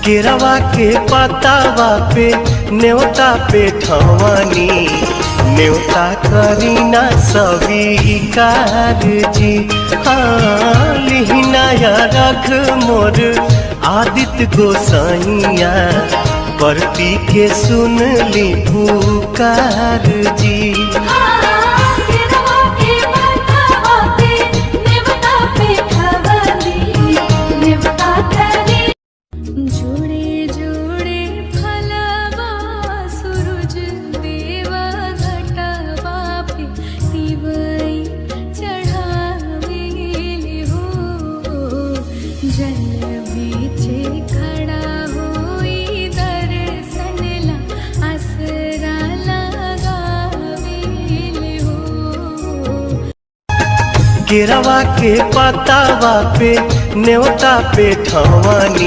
केरवा के पतावा पे न्योता पे ठवनी, न्योता करीना स्वीकार जी। हाँ लिहिनाया रख मोर आदित्य गोसाइया, परती के सुन ली पुकार जी। केरवा के पतावा पे नेवता पे ठवनी, नेवता करी। जोड़े जोड़े फलवा सूरज देवा घटवा पे तिवई चढ़ावेले हो। जल बीचे खड़ा होई दर्शन ला आसरा लगावेले हो। केरवा के पतावा पे न्योता पे ठवनी।